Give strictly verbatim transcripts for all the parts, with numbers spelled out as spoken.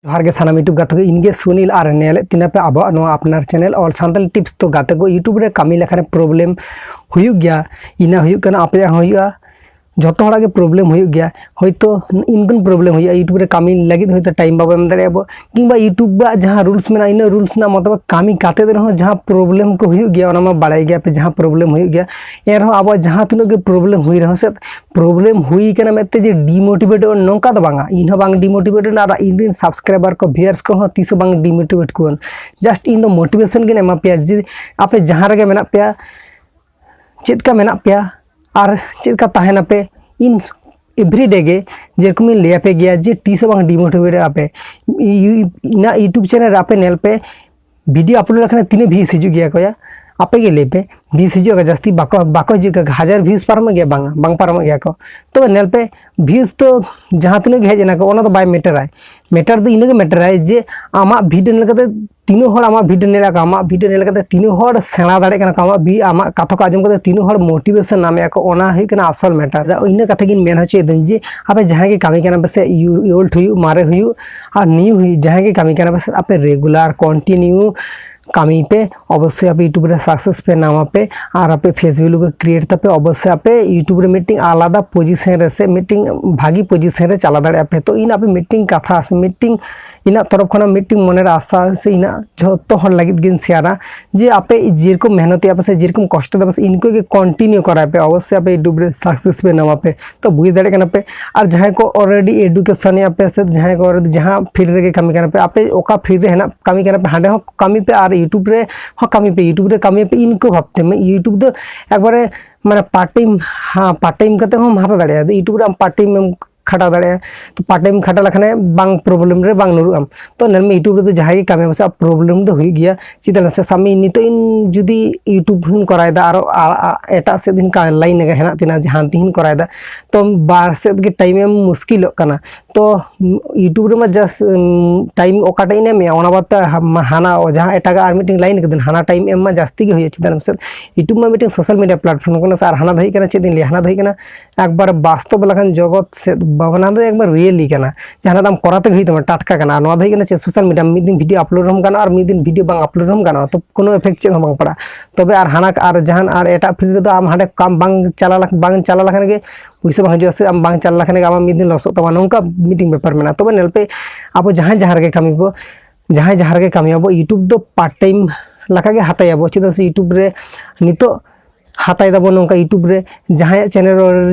ᱡᱚᱦᱟᱨ ᱜᱮ ᱥᱟᱱᱟᱢ YouTube ᱜᱟᱛᱮ ᱠᱚ, ᱤᱧ ᱜᱮ ᱥᱩᱱᱤᱞ ᱟᱨ ᱧᱮᱞᱮᱫ ᱛᱤᱧᱟᱹ ᱯᱮ ᱟᱵᱚᱣᱟᱜ ᱱᱚᱣᱟ ᱟᱯᱱᱟᱨ channel All Santal Tips᱾ ᱛᱚ ᱜᱟᱛᱮ ᱠᱚ, YouTube ᱨᱮ ᱠᱟᱹᱢᱤ ᱞᱮᱠᱷᱟᱱ problem ᱦᱩᱭᱩᱜ ᱜᱮᱭᱟ, ᱤᱧᱟᱹᱜ ᱦᱩᱭᱩᱜ ᱠᱟᱱᱟ, ᱟᱯᱮᱭᱟᱜ ᱦᱚᱸ ᱦᱩᱭᱩᱜᱼᱟ, ᱡᱚᱛᱚ ᱦᱚᱲᱟᱜ ᱜᱮ problem ᱦᱩᱭᱩᱜ ᱜᱮᱭᱟ᱾ ᱦᱚᱭᱛᱳ ᱤᱱᱠᱟᱹᱱ problem ᱦᱩᱭᱩᱜᱼᱟ, YouTube ᱨᱮ ᱠᱟᱹᱢᱤ ᱞᱟᱹᱜᱤᱫ ᱦᱚᱭᱛᱳ time ᱵᱟᱵᱚ ᱮᱢ ᱫᱟᱲᱮᱭᱟᱜᱼᱟ ᱵᱚ, ᱠᱤᱝᱵᱟ YouTube ᱟᱜ ᱡᱟᱦᱟᱸ rules ᱢᱮᱱᱟᱜᱼᱟ, ᱤᱱᱟᱹ rules ᱨᱮᱱᱟᱜ ᱢᱚᱛᱞᱚᱵ ᱠᱟᱹᱢᱤ ᱠᱟᱛᱮ ᱨᱮᱦᱚᱸ ᱡᱟᱦᱟᱸ problem ᱠᱚ ᱦᱩᱭᱩᱜ ᱜᱮᱭᱟ, ᱚᱱᱟ ᱢᱟ ᱵᱟᱲᱟᱭ ᱜᱮᱭᱟ ᱯᱮ, ᱡᱟᱦᱟᱸ problem ᱦᱩᱭᱩᱜ ᱜᱮᱭᱟ᱾ ᱮᱱᱨᱮᱦᱚᱸ ᱟᱵᱚᱣᱟᱜ ᱡᱟᱦᱟᱸ ᱛᱤᱱᱟᱹᱜ ᱜᱮ problem ᱦᱩᱭ ᱨᱮᱦᱚᱸ ᱥᱮ, problem ᱦᱩᱭ ᱠᱟᱱᱟ ᱢᱮᱱᱛᱮ ᱡᱮ demotivate ᱱᱚᱝᱠᱟ ᱫᱚ ᱵᱟᱝᱟ, ᱤᱧ ᱦᱚᱸ ᱵᱟᱝ demotivate ᱟᱨ ᱤᱧ ᱨᱮᱱ subscriber ᱠᱚ, viewers ᱠᱚᱦᱚᱸ ᱛᱤᱥ ᱦᱚᱸ ᱵᱟᱝ demotivate ᱠᱚᱣᱟᱹᱧ᱾ Just ᱤᱧ ᱫᱚ motivation ᱜᱤᱧ ᱮᱢᱟ ᱯᱮᱭᱟ ᱡᱮ ᱟᱯᱮ ᱡᱟᱦᱟᱸ ᱨᱮᱜᱮ ᱢᱮᱱᱟᱜ ᱯᱮᱭᱟ, ᱪᱮᱫ ᱞᱮᱠᱟ ᱢᱮᱱᱟᱜ ᱯᱮᱭᱟ ᱟᱨ ᱪᱮᱫ ᱞᱮᱠᱟ ᱛᱟᱦᱮᱱᱟᱯᱮ, ᱤᱧ everyday ᱜᱮ ᱡᱮᱨᱚᱠᱚᱢᱤᱧ ᱞᱟᱹᱭ ᱟᱯᱮ ᱜᱮᱭᱟ ᱡᱮ ᱛᱤᱥ ᱦᱚᱸ ᱵᱟᱝ demotivate ᱟᱯᱮ᱾ ᱤᱧᱟᱹᱜ YouTube channel ᱨᱮ ᱟᱯᱮ ᱧᱮᱞ ᱯᱮ, video upload ᱞᱮᱠᱷᱟᱱ ᱛᱤᱱᱟᱹᱜ views ᱦᱤᱡᱩᱜ ᱜᱮᱭᱟ ᱠᱚᱭᱟ, ᱟᱯᱮ ᱜᱮ ᱞᱟᱹᱭ ᱯᱮ, views ᱦᱤᱡᱩᱜᱼᱟ ᱡᱟᱹᱥᱛᱤ? ᱵᱟᱠᱚ ᱵᱟᱠᱚ ᱦᱤᱡᱩᱜ ᱜᱮᱭᱟ, ᱦᱟᱡᱟᱨ views ᱯᱟᱨᱚᱢᱚᱜ ᱜᱮᱭᱟ? ᱵᱟᱝᱟ, ᱵᱟᱝ ᱯᱟᱨᱚᱢᱚᱜ ᱜᱮᱭᱟ ᱠᱚ᱾ ᱛᱚᱵᱮ ᱧᱮᱞ ᱯᱮ, views ᱫᱚ ᱡᱟᱦᱟᱸ ᱛᱤᱱᱟᱹᱜ ᱜᱮ ᱦᱮᱡ ᱮᱱᱟ ᱠᱚ, ᱚᱱᱟ ᱫᱚ ᱵᱟᱭ ᱢᱮᱴᱟᱨᱟᱭ᱾ ᱢᱮᱴᱟᱨ ᱫᱚ ᱤᱱᱟᱹᱜᱮ ᱢᱮᱴᱟᱨᱟᱭ ᱡᱮ ᱟᱢᱟᱜ video ᱧᱮᱞ ᱠᱟᱛᱮ ᱛᱤᱱᱟᱹᱜ ᱦᱚᱲ ᱟᱢᱟᱜ video ᱧᱮᱞ ᱟᱠᱚ, ᱟᱢᱟᱜ video ᱧᱮᱞ ᱠᱟᱛᱮ ᱛᱤᱱᱟᱹᱜ ᱦᱚᱲ ᱥᱮᱬᱟ ᱫᱟᱲᱮᱭᱟᱜ ᱠᱟᱱᱟ ᱠᱚ, ᱟᱢᱟᱜ vi- ᱟᱢᱟᱜ ᱠᱟᱛᱷᱟ ᱠᱚ ᱟᱸᱡᱚᱢ ᱠᱟᱛᱮ ᱛᱤᱱᱟᱹᱜ ᱦᱚᱲ motivation ᱧᱟᱢᱮᱫ ᱟᱠᱚ, ᱚᱱᱟ ᱦᱩᱭᱩᱜ ᱠᱟᱱᱟ ᱟᱥᱚᱞ ᱢᱮᱴᱟᱨ᱾ ᱤᱱᱟᱹ ᱠᱟᱛᱷᱟ ᱜᱤᱧ ᱢᱮᱱ ᱦᱚᱪᱚᱭᱮᱫᱟᱹᱧ ᱡᱮ ᱟᱯᱮ ᱡᱟᱦᱟᱸᱭ ᱜᱮ ᱠᱟᱹᱢᱤ ᱠᱟᱱᱟ ᱯᱮ ᱥᱮ, ᱤᱭᱩ- old ᱦᱩᱭᱩᱜ, ᱢᱟᱨᱮ ᱦᱩᱭᱩᱜ ᱟᱨ new ᱦᱩᱭᱩᱜ, ᱡᱟᱦᱟᱸᱭ ᱜᱮ ᱠᱟᱹᱢᱤ ᱠᱟᱱᱟ ᱯᱮ ᱥᱮ, ᱟᱯᱮ regular continue ᱠᱟᱹᱢᱤ ᱯᱮ᱾ ᱚᱵᱚᱥᱥᱳᱭ ᱟᱯᱮ YouTube ᱨᱮ success ᱯᱮ ᱧᱟᱢᱟ ᱯᱮ ᱟᱨ ᱟᱯᱮ Facebook ᱞᱮᱠᱟ create ᱛᱟᱯᱮ᱾ ᱚᱵᱚᱥᱥᱳᱭ ᱟᱯᱮ YouTube ᱨᱮ ᱢᱤᱫᱴᱤᱝ ᱟᱞᱟᱫᱟ position ᱨᱮ ᱥᱮ ᱢᱤᱫᱴᱤᱝ ᱵᱷᱟᱹᱜᱤ position ᱨᱮ ᱪᱟᱞᱟᱣ ᱫᱟᱲᱮᱭᱟᱜᱼᱟ ᱯᱮ᱾ ᱛᱚ ᱤᱧ ᱟᱯᱮ ᱢᱤᱫᱴᱤᱝ ᱠᱟᱛᱷᱟ ᱥᱮ ᱢᱤᱫᱴᱤᱝ ᱤᱧᱟᱹᱜ ᱛᱚᱨᱚᱯ ᱠᱷᱚᱱᱟᱜ ᱢᱤᱫᱴᱤᱝ ᱢᱚᱱᱮᱨᱮ ᱟᱥᱟ ᱥᱮ ᱤᱧᱟᱹᱜ ᱡᱷᱚᱛᱚ ᱦᱚᱲ ᱞᱟᱹᱜᱤᱫ ᱜᱤᱧ ᱥᱮᱭᱟᱨᱟ ᱡᱮ ᱟᱯᱮ ᱡᱮᱨᱚᱠᱚᱢ ᱢᱮᱦᱱᱚᱛ ᱮᱫᱟ ᱯᱮ ᱥᱮ ᱡᱮᱨᱚᱠᱚᱢ ᱠᱚᱥᱴᱚ ᱮᱫᱟ ᱯᱮ ᱥᱮ, ᱤᱱᱠᱟᱹ ᱜᱮ continue ᱠᱚᱨᱟᱣ ᱯᱮ᱾ ᱚᱵᱚᱥᱥᱳᱭ ᱟᱯᱮ YouTube ᱨᱮ success ᱯᱮ ᱧᱟᱢᱟ ᱯᱮ᱾ ᱛᱚ ᱵᱩᱡᱽ ᱫᱟᱲᱮᱭᱟᱜ ᱠᱟᱱᱟ ᱯᱮ, ᱟᱨ ᱡᱟᱦᱟᱸᱭ ᱠᱚ already education ᱮᱫᱟ ᱯᱮ ᱥᱮ ᱡᱟᱦᱟᱸᱭ ᱠᱚ already ᱡᱟᱦᱟᱸ field ᱨᱮᱜᱮ ᱠᱟᱹᱢᱤ ᱠᱟᱱᱟ ᱯᱮ, ᱟᱯᱮ ᱚᱠᱟ field ᱨᱮ ᱦᱮᱱᱟᱜ ᱠᱟᱹᱢᱤ ᱠᱟᱱᱟ ᱯᱮ, ᱦᱟᱸᱰᱮ ᱦᱚᱸ ᱠᱟᱹᱢᱤ ᱯᱮ ᱟᱨ YouTube ᱨᱮ ᱦᱚᱸ ᱠᱟᱹᱢᱤ ᱯᱮ᱾ YouTube ᱨᱮ ᱠᱟᱹᱢᱤ ᱯᱮ, ᱤᱱᱠᱟᱹ ᱵᱷᱟᱵᱽ ᱛᱮ YouTube ᱫᱚ ᱮᱠᱵᱟᱨᱮ ᱢᱟᱱᱮ part time, ᱦᱮᱸ, part time ᱠᱟᱛᱮ ᱦᱚᱸᱢ ᱦᱟᱛᱟᱣ ᱫᱟᱲᱮᱭᱟᱜᱼᱟ᱾ YouTube ᱨᱮ ᱟᱢ part time ᱮᱢ ᱠᱷᱟᱴᱟᱣ ᱫᱟᱲᱮᱭᱟᱜᱼᱟ᱾ ᱛᱚ part time ᱠᱷᱟᱴᱟᱣ ᱞᱮᱠᱷᱟᱱ ᱵᱟᱝ problem ᱨᱮ ᱵᱟᱝ ᱧᱩᱨᱩᱜ ᱟᱢ᱾ ᱛᱚ ᱧᱮᱞ ᱢᱮ, YouTube ᱨᱮᱫᱚ ᱡᱟᱦᱟᱸᱭ ᱜᱮ ᱠᱟᱹᱢᱤ ᱯᱟᱥᱮ problem ᱫᱚ ᱦᱩᱭᱩᱜ ᱜᱮᱭᱟ᱾ ᱪᱮᱫᱟᱜ ᱥᱮ ᱥᱟᱵ ᱢᱮ ᱱᱤᱛᱚᱜ ᱤᱧ ᱡᱩᱫᱤ YouTube ᱦᱚᱸᱧ ᱠᱚᱨᱟᱣ ᱮᱫᱟ, ᱟᱨᱚ ᱟ- ᱟ- ᱮᱴᱟᱜ ᱥᱮᱫ ᱤᱧ ᱠᱟ- line ᱨᱮ ᱦᱮᱱᱟᱜ ᱛᱤᱧᱟ, ᱡᱟᱦᱟᱸ ᱛᱤᱧ ᱠᱚᱨᱟᱣ ᱮᱫᱟ, ᱛᱚ ᱵᱟᱨ ᱥᱮᱫ ᱜᱮ time ᱮᱢ ᱢᱩᱥᱠᱤᱞᱚᱜ ᱠᱟᱱᱟ᱾ ᱛᱚ YouTube ᱨᱮᱢᱟ just time ᱚᱠᱟᱴᱟᱜ ᱤᱧ ᱮᱢᱮᱜᱼᱟ, ᱚᱱᱟ ᱵᱟᱫ ᱛᱮ ᱦᱟ- ᱢᱟ- ᱦᱟᱱᱟ ᱡᱟᱦᱟᱸ ᱮᱴᱟᱜᱟᱜ ᱟᱨ ᱢᱤᱫᱴᱮᱱ line ᱠᱟᱹᱫᱟᱹᱧ, ᱦᱟᱱᱟ time ᱮᱢ ᱢᱟ ᱡᱟᱹᱥᱛᱤ ᱜᱮ ᱦᱩᱭᱩᱜᱼᱟ᱾ ᱪᱮᱫᱟᱜ ᱥᱮ YouTube ᱢᱟ ᱢᱤᱫᱴᱮᱱ social media platform ᱠᱟᱱᱟ ᱥᱮ, ᱟᱨ ᱦᱟᱱᱟ ᱫᱚ ᱦᱩᱭᱩᱜ ᱠᱟᱱᱟ, ᱪᱮᱫ ᱤᱧ ᱞᱟᱹᱭᱟ, ᱦᱟᱱᱟ ᱫᱚ ᱦᱩᱭᱩᱜ ᱠᱟᱱᱟ ᱮᱠᱵᱟᱨ ᱵᱟᱥᱛᱚᱵ ᱞᱮᱠᱟᱱ ᱡᱚᱜᱚᱛ ᱥᱮᱫ, ᱚᱱᱟ ᱫᱚ ᱮᱠᱵᱟᱨ ᱨᱤᱭᱮᱞᱤ ᱠᱟᱱᱟ, ᱡᱟᱦᱟᱱᱟᱜ ᱫᱚ ᱟᱢ ᱠᱚᱨᱟᱣ ᱛᱮᱜᱮ ᱦᱩᱭᱩᱜ ᱛᱟᱢᱟ, ᱴᱟᱴᱠᱟ ᱠᱟᱱᱟ᱾ ᱟᱨ ᱱᱚᱣᱟ ᱫᱚ ᱦᱩᱭᱩᱜ ᱠᱟᱱᱟ ᱪᱮᱫ, ᱥᱳᱥᱟᱞ ᱢᱤᱰᱤᱭᱟ, ᱢᱤᱫ ᱫᱤᱱ ᱵᱷᱤᱰᱤᱭᱳ ᱟᱯᱞᱳᱰ ᱨᱮᱦᱚᱸᱢ ᱜᱟᱱᱚᱜᱼᱟ ᱟᱨ ᱢᱤᱫ ᱫᱤᱱ ᱵᱷᱤᱰᱤᱭᱳ ᱵᱟᱝ ᱟᱯᱞᱳᱰ ᱨᱮᱦᱚᱸᱢ ᱜᱟᱱᱚᱜᱼᱟ, ᱛᱚ ᱠᱳᱱᱳ ᱮᱯᱷᱮᱠᱴ ᱪᱮᱫ ᱦᱚᱸ ᱵᱟᱝ ᱯᱟᱲᱟᱜᱼᱟ᱾ ᱛᱚᱵᱮ ᱟᱨ ᱦᱟᱱᱟ ᱟᱨ ᱡᱟᱦᱟᱱ ᱟᱨ ᱮᱴᱟᱜ ᱯᱷᱤᱞᱰ ᱨᱮᱫᱚ ᱟᱢ ᱦᱟᱸᱰᱮ ᱠᱟᱢ ᱵᱟᱝ ᱪᱟᱞᱟᱣ ᱞᱮᱠᱷᱟᱱ, ᱵᱟᱝ ᱪᱟᱞᱟᱣ ᱞᱮᱠᱷᱟᱱ ᱜᱮ ᱯᱩᱭᱥᱟᱹ ᱵᱟᱝ ᱦᱤᱡᱩᱜᱼᱟ, ᱥᱮ ᱟᱢ ᱵᱟᱝ ᱪᱟᱞᱟᱣ ᱞᱮᱠᱷᱟᱱ ᱜᱮ ᱟᱢᱟᱜ ᱢᱤᱫ ᱫᱤᱱ ᱞᱚᱥᱚᱜ ᱛᱟᱢᱟ, ᱱᱚᱝᱠᱟ ᱢᱤᱫᱴᱤᱝ ᱵᱮᱯᱟᱨ ᱢᱮᱱᱟᱜᱼᱟ᱾ ᱛᱚᱵᱮ ᱧᱮᱞ ᱯᱮ, ᱟᱵᱚ ᱡᱟᱦᱟᱸᱭ ᱡᱟᱦᱟᱸ ᱨᱮᱜᱮ ᱠᱟᱹᱢᱤ ᱵᱚ, ᱡᱟᱦᱟᱸᱭ ᱡᱟᱦᱟᱸ ᱨᱮᱜᱮ ᱠᱟᱹᱢᱤᱭᱟᱵᱚ, YouTube ᱫᱚ ᱯᱟᱨᱴ ᱴᱟᱭᱤᱢ ᱞᱮᱠᱟᱜᱮ ᱦᱟᱛᱟᱭᱟᱵᱚ᱾ ᱪᱮᱫᱟᱜ ᱥᱮ YouTube ᱨᱮ ᱱᱤᱛᱚᱜ ᱦᱟᱛᱟᱭ ᱫᱟᱵᱚ ᱱᱚᱝᱠᱟ, YouTube ᱨᱮ ᱡᱟᱦᱟᱸᱭᱟᱜ ᱪᱮᱱᱮᱞ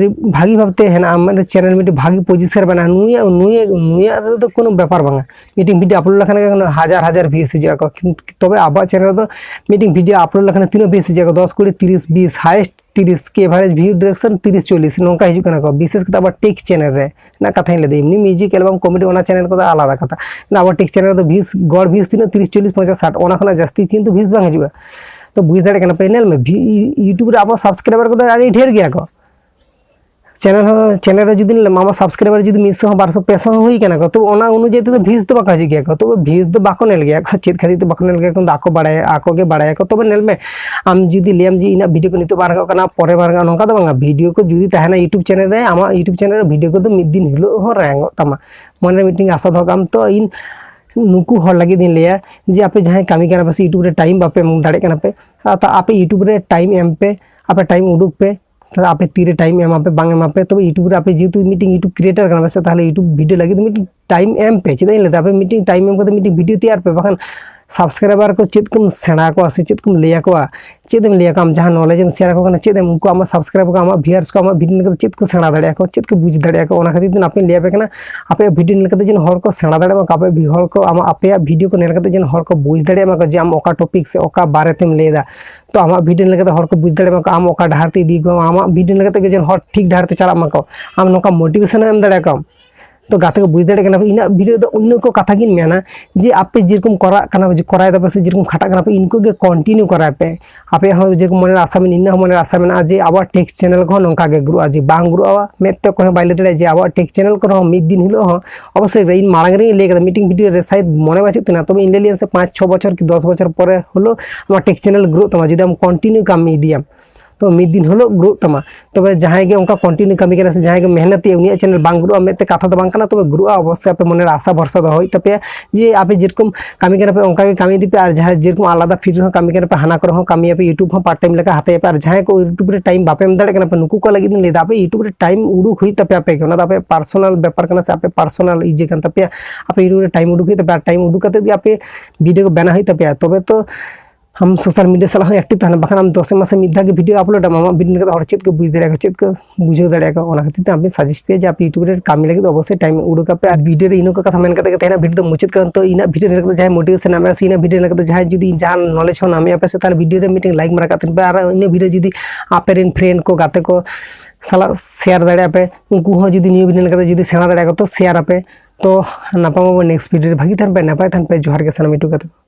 ᱵᱷᱟᱹᱜᱤ ᱵᱷᱟᱵᱛᱮ ᱦᱮᱱᱟᱜᱼᱟ, ᱢᱟᱱᱮ ᱪᱮᱱᱮᱞ ᱢᱤᱫᱴᱤᱡ ᱵᱷᱟᱹᱜᱤ ᱯᱚᱡᱤᱥᱚᱱ ᱨᱮ ᱢᱮᱱᱟᱜᱼᱟ, ᱱᱩᱭᱟᱜ ᱱᱩᱭᱟᱜ ᱱᱩᱭᱟᱜ ᱨᱮᱫᱚ ᱠᱳᱱᱳ ᱵᱮᱯᱟᱨ ᱵᱟᱝᱟ᱾ ᱢᱤᱫᱴᱤᱡ ᱵᱷᱤᱰᱤᱭᱳ ᱟᱯᱞᱳᱰ ᱞᱮᱠᱷᱟᱱ ᱜᱮ ᱦᱟᱡᱟᱨ ᱦᱟᱡᱟᱨ ᱵᱷᱤᱭᱩᱥ ᱦᱤᱡᱩᱜ ᱟᱠᱚ᱾ ᱠᱤᱱᱛᱩ ᱛᱚᱵᱮ ᱟᱵᱚᱣᱟᱜ ᱪᱮᱱᱮᱞ ᱨᱮᱫᱚ ᱢᱤᱫᱴᱤᱡ ᱵᱷᱤᱰᱤᱭᱳ ᱟᱯᱞᱳᱰ ᱞᱮᱠᱷᱟᱱ ᱛᱤᱱᱟᱹᱜ ᱵᱷᱤᱭᱩᱥ ᱦᱤᱡᱩᱜ ᱟᱠᱚ? ᱫᱚᱥ, ᱠᱩᱲᱤ, ᱛᱤᱨᱤᱥ, ᱵᱤᱥ, ᱦᱟᱭᱮᱥᱴ ᱛᱤᱨᱤᱥ ᱠᱮ ᱮᱵᱷᱟᱨᱮᱡᱽ ᱵᱷᱤᱭᱩ ᱰᱤᱨᱮᱠᱥᱚᱱ ᱛᱤᱨᱤᱥ ᱪᱚᱞᱞᱤᱥ ᱱᱚᱝᱠᱟ ᱦᱤᱡᱩᱜ ᱠᱟᱱᱟ ᱠᱚ᱾ ᱵᱤᱥᱮᱥ ᱠᱟᱛᱮ ᱟᱵᱚ ᱴᱮᱠ ᱪᱮᱱᱮᱞ ᱨᱮ ᱨᱮᱱᱟᱜ ᱠᱟᱛᱷᱟᱧ ᱞᱟᱹᱭᱫᱟ, ᱮᱢᱱᱤ ᱢᱤᱭᱩᱡᱤᱠ ᱮᱞᱵᱟᱢ ᱠᱚᱢᱮᱰᱤ ᱚᱱᱟ ᱪᱮᱱᱮᱞ ᱠᱚᱫᱚ ᱟᱞᱟᱫᱟ ᱠᱟᱛᱷᱟ᱾ ᱟᱵᱚ ᱴᱮᱠ ᱪᱮᱱᱮᱞ ᱨᱮᱫᱚ ᱵᱷᱤᱭᱩᱥ, ᱜᱚᱲ ᱵᱷᱤᱭᱩᱥ ᱛᱤᱱᱟᱹᱜ? ᱛᱤᱨᱤᱥ, ᱪᱚᱞᱞᱤᱥ, ᱯᱚᱧᱪᱟᱥ, ᱥᱟᱴ, ᱚᱱᱟ ᱠᱷᱚᱱᱟᱜ ᱡᱟᱹᱥᱛᱤ ᱠᱤᱱᱛᱩ ᱵᱷᱤᱭᱩᱥ ᱵᱟᱝ ᱦᱤᱡᱩᱜᱼᱟ᱾ ᱛᱚ ᱵᱩᱡᱽ ᱫᱟᱲᱮᱭᱟᱜ ᱠᱟᱱᱟ ᱯᱮ, ᱧᱮᱞ ᱢᱮ, ᱵᱷᱤ-, YouTube ᱨᱮ ᱟᱵᱚ ᱥᱟᱵᱥᱠᱨᱟᱭᱵᱟᱨ ᱠᱚᱫᱚ ᱟᱹᱰᱤ ᱰᱷᱮᱨ ᱜᱮᱭᱟ ᱠᱚ᱾ ᱪᱮᱱᱮᱞ ᱦᱚᱸ, ᱪᱮᱱᱮᱞ ᱨᱮ ᱡᱩᱫᱤ ᱟᱢᱟᱜ ᱥᱟᱵᱥᱠᱨᱟᱭᱵᱟᱨ ᱡᱩᱫᱤ ᱢᱤᱫᱥᱚ ᱦᱚᱸ, ᱵᱟᱨᱥᱚ, ᱯᱮᱥᱚ ᱦᱚᱸ ᱦᱩᱭ ᱠᱟᱱᱟ ᱠᱚ, ᱛᱚ ᱚᱱᱟ ᱚᱱᱩᱡᱟᱭᱤ ᱛᱮᱫᱚ ᱵᱷᱤᱭᱩᱥ ᱫᱚ ᱵᱟᱠᱚ ᱦᱤᱡᱩᱜ ᱜᱮᱭᱟ ᱠᱚ᱾ ᱛᱚᱵᱮ ᱵᱷᱤᱭᱩᱥ ᱫᱚ ᱵᱟᱠᱚ ᱧᱮᱞ ᱜᱮᱭᱟ ᱠᱚ᱾ ᱪᱮᱫ ᱠᱷᱟᱹᱛᱤᱨ ᱛᱮ ᱵᱟᱠᱚ ᱧᱮᱞ ᱜᱮᱭᱟ ᱠᱚ? ᱟᱠᱚ ᱵᱟᱲᱟᱭᱟ, ᱟᱠᱚ ᱜᱮ ᱵᱟᱲᱟᱭᱟᱠᱚ᱾ ᱛᱚᱵᱮ ᱧᱮᱞ ᱢᱮ, ᱟᱢ ᱡᱩᱫᱤ ᱞᱟᱹᱭᱟᱢ ᱡᱮ ᱤᱧᱟᱹᱜ ᱵᱷᱤᱰᱤᱭᱳ ᱠᱚ ᱱᱤᱛᱚᱜ ᱵᱟᱝ ᱨᱟᱠᱟᱵ ᱠᱟᱱᱟ, ᱯᱚᱨᱮ ᱵᱟᱝ ᱨᱟᱠᱟᱵ, ᱱᱚᱝᱠᱟ ᱫᱚ ᱵᱟᱝᱟ᱾ ᱵᱷᱤᱰᱤᱭᱳ ᱠᱚ ᱡᱩᱫᱤ ᱛᱟᱦᱮᱱᱟ YouTube ᱪᱮᱱᱮᱞ ᱨᱮ, ᱟᱢᱟᱜ YouTube ᱪᱮᱱᱮᱞ ᱨᱮ ᱵᱷᱤᱰᱤᱭᱳ ᱠᱚᱫᱚ ᱢᱤᱫ ᱫᱤᱱ ᱦᱤᱞᱳᱜ ᱦᱚᱸ ᱨᱟᱠᱟᱵᱚᱜ ᱛᱟᱢᱟ᱾ ᱢᱚᱱᱮ ᱨᱮ ᱢᱤᱫᱴᱮᱱ ᱟᱥᱟ ᱫᱚᱦᱚ ᱠᱟᱜ ᱟᱢ᱾ ᱛᱚ ᱤᱧ ᱱᱩᱠᱩ ᱦᱚᱲ ᱞᱟᱹᱜᱤᱫ ᱤᱧ ᱞᱟᱹᱭᱟ ᱡᱮ ᱟᱯᱮ ᱡᱟᱦᱟᱸᱭ ᱠᱟᱹᱢᱤ ᱠᱟᱱᱟ ᱯᱮ ᱥᱮ YouTube ᱨᱮ ᱴᱟᱭᱤᱢ ᱵᱟᱯᱮ ᱮᱢ ᱫᱟᱲᱮᱭᱟᱜ ᱠᱟᱱᱟ ᱯᱮ, ᱟᱯᱮ YouTube ᱨᱮ ᱴᱟᱭᱤᱢ ᱮᱢ ᱯᱮ, ᱟᱯᱮ ᱴᱟᱭᱤᱢ ᱩᱰᱩᱠ ᱯᱮ᱾ ᱛᱟᱦᱞᱮ ᱟᱯᱮ ᱛᱤᱨᱮ ᱴᱟᱭᱤᱢ ᱮᱢᱟ ᱯᱮ ᱵᱟᱝ ᱮᱢᱟ ᱯᱮ, ᱛᱚᱵᱮ YouTube ᱨᱮ ᱟᱯᱮ ᱡᱮᱦᱮᱛᱩ ᱢᱤᱫᱴᱮᱱ YouTube ᱠᱨᱤᱭᱮᱴᱟᱨ ᱠᱟᱱᱟ ᱯᱮ ᱥᱮ, ᱛᱟᱦᱞᱮ YouTube ᱵᱷᱤᱰᱤᱭᱳ ᱞᱟᱹᱜᱤᱫ ᱢᱤᱫᱴᱮᱱ ᱴᱟᱭᱤᱢ ᱮᱢ ᱯᱮ᱾ ᱪᱮᱫᱟᱜ ᱤᱧ ᱞᱟᱹᱭᱫᱟ, ᱟᱯᱮ ᱢᱤᱫᱴᱮᱱ ᱴᱟᱭᱤᱢ ᱮᱢ ᱠᱟᱛᱮ ᱢᱤᱫᱴᱮᱱ ᱵᱷᱤᱰᱤᱭᱳ ᱛᱮᱭᱟᱨ ᱯᱮ, ᱵᱟᱠᱷᱟᱱ ᱥᱟᱵᱥᱠᱨᱟᱭᱵᱟᱨ ᱠᱚ ᱪᱮᱫ ᱠᱚᱢ ᱥᱮᱬᱟ ᱟᱠᱚᱣᱟ ᱥᱮ ᱪᱮᱫ ᱠᱚᱢ ᱞᱟᱹᱭ ᱟᱠᱚᱣᱟ? ᱪᱮᱫ ᱮᱢ ᱞᱟᱹᱭ ᱟᱠᱚᱣᱟ? ᱟᱢ ᱡᱟᱦᱟᱸ ᱱᱚᱞᱮᱡᱽ ᱮᱢ ᱥᱮᱭᱟᱨ ᱟᱠᱚ ᱠᱟᱱᱟ, ᱪᱮᱫ ᱮᱢ, ᱩᱱᱠᱩ ᱟᱢᱟᱜ ᱥᱟᱵᱥᱠᱨᱟᱭᱵᱟᱨ ᱠᱚ, ᱟᱢᱟᱜ ᱵᱷᱤᱭᱩᱣᱟᱨᱥ ᱠᱚ ᱟᱢᱟᱜ ᱵᱷᱤᱰᱤᱭᱳ ᱧᱮᱞ ᱠᱟᱛᱮ ᱪᱮᱫ ᱠᱚ ᱥᱮᱬᱟ ᱫᱟᱲᱮᱭᱟᱜᱼᱟ ᱠᱚ, ᱪᱮᱫ ᱠᱚ ᱵᱩᱡᱽ ᱫᱟᱲᱮᱭᱟᱜᱼᱟ ᱠᱚ? ᱚᱱᱟ ᱠᱷᱟᱹᱛᱤᱨ ᱛᱮ ᱟᱯᱮ ᱞᱟᱹᱭ ᱟᱯᱮ ᱠᱟᱱᱟ, ᱟᱯᱮᱭᱟᱜ ᱵᱷᱤᱰᱤᱭᱳ ᱧᱮᱞ ᱠᱟᱛᱮ ᱡᱮᱱᱚ ᱦᱚᱲ ᱠᱚ ᱥᱮᱬᱟ ᱫᱟᱲᱮᱭᱟᱜ ᱢᱟ, ᱟᱯᱮ ᱦᱚᱲ ᱠᱚ ᱟᱢᱟᱜ, ᱟᱯᱮᱭᱟᱜ ᱵᱷᱤᱰᱤᱭᱳ ᱠᱚ ᱧᱮᱞ ᱠᱟᱛᱮ ᱡᱮᱱᱚ ᱦᱚᱲ ᱠᱚ ᱵᱩᱡᱽ ᱫᱟᱲᱮᱭᱟᱜ ᱢᱟ ᱠᱚ ᱡᱮ ᱟᱢ ᱚᱠᱟ ᱴᱚᱯᱤᱠ ᱥᱮ ᱚᱠᱟ ᱵᱟᱨᱮ ᱛᱮᱢ ᱞᱟᱹᱭ ᱮᱫᱟ᱾ ᱛᱚ ᱟᱢᱟᱜ ᱵᱷᱤᱰᱤᱭᱳ ᱧᱮᱞ ᱠᱟᱛᱮ ᱦᱚᱲ ᱠᱚ ᱵᱩᱡᱽ ᱫᱟᱲᱮᱭᱟᱜ ᱢᱟ ᱠᱚ ᱟᱢ ᱚᱠᱟ ᱰᱟᱦᱟᱨ ᱛᱮ ᱤᱫᱤ ᱠᱚᱣᱟ, ᱟᱢᱟᱜ ᱵᱷᱤᱰᱤᱭᱳ ᱧᱮᱞ ᱠᱟᱛᱮ ᱜᱮ ᱡᱮᱱᱚ ᱦᱚᱲ ᱴᱷᱤᱠ ᱰᱟᱦᱟᱨ ᱛᱮ ᱪᱟᱞᱟᱜ ᱢᱟ ᱠᱚ᱾ ᱟᱢ ᱱᱚᱝᱠᱟ ᱢᱳᱴᱤᱵᱷᱮᱥᱚᱱ ᱮᱢ ᱫᱟᱲᱮᱭᱟᱠᱚᱣᱟᱢ᱾ ᱛᱚ ᱜᱟᱛᱮ ᱠᱚ, ᱵᱩᱡᱽ ᱫᱟᱲᱮᱭᱟᱜ ᱠᱟᱱᱟ ᱯᱮ, ᱤᱧᱟᱹᱜ ᱵᱷᱤᱰᱤᱭᱳ ᱨᱮᱫᱚ ᱤᱱᱟᱹ ᱠᱚ ᱠᱟᱛᱷᱟ ᱜᱤᱧ ᱢᱮᱱᱟ ᱡᱮ ᱟᱯᱮ ᱡᱮᱨᱚᱠᱚᱢ ᱠᱚᱨᱟᱜ ᱠᱟᱱᱟ, ᱠᱚᱨᱟᱣ ᱫᱟᱯᱮ ᱥᱮ ᱡᱮᱨᱚᱠᱚᱢ ᱠᱷᱟᱴᱟᱜ ᱠᱟᱱᱟ ᱯᱮ, ᱤᱱᱠᱩ ᱜᱮ ᱠᱚᱱᱴᱤᱱᱤᱭᱩ ᱠᱚᱨᱟᱣ ᱯᱮ᱾ ᱟᱯᱮᱭᱟᱜ ᱦᱚᱸ ᱡᱮᱨᱚᱠᱚᱢ ᱢᱚᱱᱮᱨᱮ ᱟᱥᱟ ᱢᱮᱱᱟᱜᱼᱟ, ᱤᱧᱟᱹᱜ ᱦᱚᱸ ᱢᱚᱱᱮᱨᱮ ᱟᱥᱟ ᱢᱮᱱᱟᱜᱼᱟ ᱡᱮ ᱟᱵᱚᱣᱟᱜ ᱴᱮᱠ ᱪᱮᱱᱮᱞ ᱠᱚᱦᱚᱸ ᱱᱚᱝᱠᱟ ᱜᱮ ᱜᱨᱳᱜᱼᱟ, ᱡᱮ ᱵᱟᱝ ᱜᱨᱳᱜᱼᱟ ᱢᱮᱫ ᱛᱮ ᱚᱠᱚᱭ ᱦᱚᱸ ᱵᱟᱭ ᱞᱟᱹᱭ ᱫᱟᱲᱮᱭᱟᱜᱼᱟ ᱡᱮ ᱟᱵᱚᱣᱟᱜ ᱴᱮᱠ ᱪᱮᱱᱮᱞ ᱠᱚᱨᱮ ᱦᱚᱸ ᱢᱤᱫ ᱫᱤᱱ ᱦᱤᱞᱳᱜ ᱦᱚᱸ, ᱚᱵᱚᱥᱥᱳᱭ ᱤᱧ ᱢᱟᱲᱟᱝ ᱨᱮᱜᱮᱧ ᱞᱟᱹᱭ ᱠᱟᱫᱟ, ᱢᱤᱫᱴᱮᱱ ᱵᱷᱤᱰᱤᱭᱳ ᱨᱮ ᱥᱟᱭᱮᱫ ᱢᱚᱱᱮ ᱵᱟᱹᱪᱩᱜ ᱛᱤᱧᱟ, ᱛᱚᱵᱮ ᱤᱧ ᱞᱟᱹᱭ ᱞᱮᱫᱟ ᱥᱮ ᱯᱟᱸᱪ ᱪᱷᱚ ᱵᱚᱪᱷᱚᱨ ᱠᱤ ᱫᱚᱥ ᱵᱚᱪᱷᱚᱨ ᱯᱚᱨᱮ ᱦᱤᱞᱳᱜ ᱟᱢᱟᱜ ᱴᱮᱠ ᱪᱮᱱᱮᱞ ᱜᱨᱳᱜ ᱛᱟᱢᱟ ᱡᱩᱫᱤ ᱟᱢ ᱠᱚᱱᱴᱤᱱᱤᱭᱩ ᱠᱟᱹᱢᱤ ᱤᱫᱤᱭᱟᱢ᱾ ᱛᱚ ᱢᱤᱫ ᱫᱤᱱ ᱦᱤᱞᱳᱜ ᱜᱨᱳᱜ ᱛᱟᱢᱟ᱾ ᱛᱚᱵᱮ ᱡᱟᱦᱟᱸᱭ ᱜᱮ ᱚᱱᱠᱟ ᱠᱚᱱᱴᱤᱱᱤᱭᱩ ᱠᱟᱹᱢᱤ ᱠᱟᱱᱟ ᱥᱮ ᱡᱟᱦᱟᱸᱭ ᱜᱮ ᱢᱮᱦᱱᱚᱛᱤᱭᱟ, ᱩᱱᱤᱭᱟᱜ ᱪᱮᱱᱮᱞ ᱵᱟᱝ ᱜᱨᱳᱜᱼᱟ ᱢᱮᱱᱛᱮ ᱠᱟᱛᱷᱟ ᱫᱚ ᱵᱟᱝ ᱠᱟᱱᱟ᱾ ᱛᱚᱵᱮ ᱜᱨᱳᱜᱼᱟ ᱚᱵᱚᱥᱥᱳᱭ, ᱟᱯᱮ ᱢᱚᱱᱮᱨᱮ ᱟᱥᱟ ᱵᱷᱚᱨᱥᱟ ᱫᱚᱦᱚ ᱦᱩᱭᱩᱜ ᱛᱟᱯᱮᱭᱟ ᱡᱮ ᱟᱯᱮ ᱡᱮᱨᱚᱠᱚᱢ ᱠᱟᱹᱢᱤ ᱠᱟᱱᱟ ᱯᱮ, ᱚᱱᱠᱟ ᱜᱮ ᱠᱟᱹᱢᱤ ᱤᱫᱤ ᱯᱮ᱾ ᱟᱨ ᱡᱟᱦᱟᱸᱭ ᱡᱮᱨᱚᱠᱚᱢ ᱟᱞᱟᱫᱟ ᱯᱷᱤᱞᱰ ᱨᱮᱦᱚᱸ ᱠᱟᱹᱢᱤ ᱠᱟᱱᱟ ᱯᱮ, ᱦᱟᱱᱟ ᱠᱚᱨᱮ ᱦᱚᱸ ᱠᱟᱹᱢᱤᱭᱟᱯᱮ, YouTube ᱦᱚᱸ ᱯᱟᱨᱴ ᱴᱟᱭᱤᱢ ᱞᱮᱠᱟ ᱦᱟᱛᱟᱣ ᱟᱯᱮ᱾ ᱟᱨ ᱡᱟᱦᱟᱸᱭ ᱠᱚ YouTube ᱨᱮ ᱴᱟᱭᱤᱢ ᱵᱟᱯᱮ ᱮᱢ ᱫᱟᱲᱮᱭᱟᱜ ᱠᱟᱱᱟ ᱯᱮ, ᱱᱩᱠᱩ ᱠᱚ ᱞᱟᱹᱜᱤᱫ ᱤᱧ ᱞᱟᱹᱭᱫᱟ, ᱟᱯᱮ YouTube ᱨᱮ ᱴᱟᱭᱤᱢ ᱩᱰᱩᱠ ᱦᱩᱭᱩᱜ ᱛᱟᱯᱮᱭᱟ᱾ ᱟᱯᱮ ᱜᱮ ᱚᱱᱟ ᱫᱚ ᱟᱯᱮ ᱯᱟᱨᱥᱚᱱᱟᱞ ᱵᱮᱯᱟᱨ ᱠᱟᱱᱟ ᱥᱮ ᱟᱯᱮ ᱯᱟᱨᱥᱚᱱᱟᱞ ᱤᱭᱟᱹ ᱠᱟᱱ ᱛᱟᱯᱮᱭᱟ᱾ ᱟᱯᱮ YouTube ᱨᱮ ᱴᱟᱭᱤᱢ ᱩᱰᱩᱠ ᱦᱩᱭᱩᱜ ᱛᱟᱯᱮᱭᱟ᱾ ᱟᱨ ᱴᱟᱭᱤᱢ ᱩᱰᱩᱠ ᱠᱟᱛᱮ ᱜᱮ ᱟᱯᱮ ᱵᱷᱤᱰᱤᱭᱳ ᱠᱚ ᱵᱮᱱᱟᱣ ᱦᱩᱭᱩᱜ ᱛᱟᱯᱮᱭᱟ, ᱛᱚᱵᱮ ᱛᱚ ᱟᱢ ᱥᱳᱥᱟᱞ ᱢᱤᱰᱤᱭᱟ ᱥᱟᱞᱟᱜ ᱦᱚᱸ ᱮᱠᱴᱤᱵᱷ ᱛᱟᱦᱮᱱᱟ᱾ ᱵᱟᱠᱷᱟᱱ ᱟᱢ ᱫᱚᱥᱮ ᱢᱟᱥᱮ ᱢᱤᱫ ᱫᱷᱟᱣ ᱜᱮ ᱵᱷᱤᱰᱤᱭᱳ ᱟᱯᱞᱳᱰ ᱟᱢ, ᱟᱢᱟᱜ ᱵᱷᱤᱰᱤᱭᱳ ᱧᱮᱞ ᱠᱟᱛᱮ ᱦᱚᱲ ᱪᱮᱫ ᱠᱚ ᱵᱩᱡᱽ ᱫᱟᱲᱮᱭᱟᱜᱼᱟ, ᱪᱮᱫ ᱠᱚ ᱵᱩᱡᱷᱟᱹᱣ ᱫᱟᱲᱮᱭᱟᱜᱼᱟ ᱠᱚ, ᱚᱱᱟ ᱠᱷᱟᱹᱛᱤᱨ ᱛᱮ ᱟᱢ ᱥᱟᱡᱮᱥᱴ ᱯᱮᱭᱟ ᱡᱮ ᱟᱯᱮ YouTube ᱨᱮ ᱠᱟᱹᱢᱤ ᱞᱟᱹᱜᱤᱫ ᱚᱵᱚᱥᱥᱳᱭ ᱴᱟᱭᱤᱢ ᱩᱰᱩᱠ ᱟᱯᱮ᱾ ᱟᱨ ᱵᱷᱤᱰᱤᱭᱳ ᱨᱮ ᱤᱱᱟᱹ ᱠᱚ ᱠᱟᱛᱷᱟ ᱢᱮᱱ ᱠᱟᱛᱮ ᱜᱮ ᱛᱟᱦᱮᱱᱟ ᱵᱷᱤᱰᱤᱭᱳ ᱫᱚ ᱢᱩᱪᱟᱹᱫ ᱠᱟᱱᱟ᱾ ᱛᱚ ᱤᱧᱟᱹᱜ ᱵᱷᱤᱰᱤᱭᱳ ᱧᱮᱞ ᱠᱟᱛᱮ ᱡᱟᱦᱟᱸᱭ ᱢᱳᱴᱤᱵᱷᱮᱥᱚᱱ ᱧᱟᱢᱮᱜᱼᱟ ᱥᱮ ᱤᱱᱟᱹ ᱵᱷᱤᱰᱤᱭᱳ ᱧᱮᱞ ᱠᱟᱛᱮ ᱡᱟᱦᱟᱸᱭ ᱡᱩᱫᱤ ᱡᱟᱦᱟᱱ ᱱᱚᱞᱮᱡᱽ ᱦᱚᱸ ᱧᱟᱢᱮᱜᱼᱟ ᱯᱮ ᱥᱮ, ᱛᱟᱦᱚᱞᱮ ᱵᱷᱤᱰᱤᱭᱳ ᱨᱮ ᱢᱤᱫᱴᱮᱱ ᱞᱟᱭᱤᱠ ᱢᱟᱨᱟ ᱠᱟᱜ ᱛᱟᱦᱮᱱ ᱯᱮ᱾ ᱟᱨ ᱤᱱᱟᱹ ᱵᱷᱤᱰᱤᱭᱳ ᱡᱩᱫᱤ ᱟᱯᱮ ᱨᱮᱱ ᱯᱷᱨᱮᱱᱰ ᱠᱚ, ᱜᱟᱛᱮ ᱠᱚ ᱥᱟᱞᱟᱜ ᱥᱮᱭᱟᱨ ᱫᱟᱲᱮᱭᱟᱜᱼᱟ ᱯᱮ, ᱩᱱᱠᱩ ᱦᱚᱸ ᱡᱩᱫᱤ ᱱᱤᱭᱟᱹ ᱵᱷᱤᱰᱤᱭᱳ ᱧᱮᱞ ᱠᱟᱛᱮ ᱡᱩᱫᱤ ᱥᱮᱬᱟ ᱫᱟᱲᱮᱭᱟᱜᱼᱟ ᱠᱚ, ᱛᱚ ᱥᱮᱭᱟᱨ ᱟᱯᱮ᱾ ᱛᱚ ᱱᱟᱯᱟᱢ ᱟᱵᱚ ᱱᱮᱠᱥᱴ ᱵᱷᱤᱰᱤᱭᱳ ᱨᱮ᱾ ᱵᱷᱟᱹᱜᱤ ᱛᱟᱦᱮᱱ ᱯᱮ, ᱱᱟᱯᱟᱭ ᱛᱟᱦᱮᱱ ᱯᱮ᱾ ᱡᱚᱦᱟᱨ ᱜᱮ ᱥᱟᱱᱟᱢ YouTube ᱜᱟᱛᱮ ᱠᱚ᱾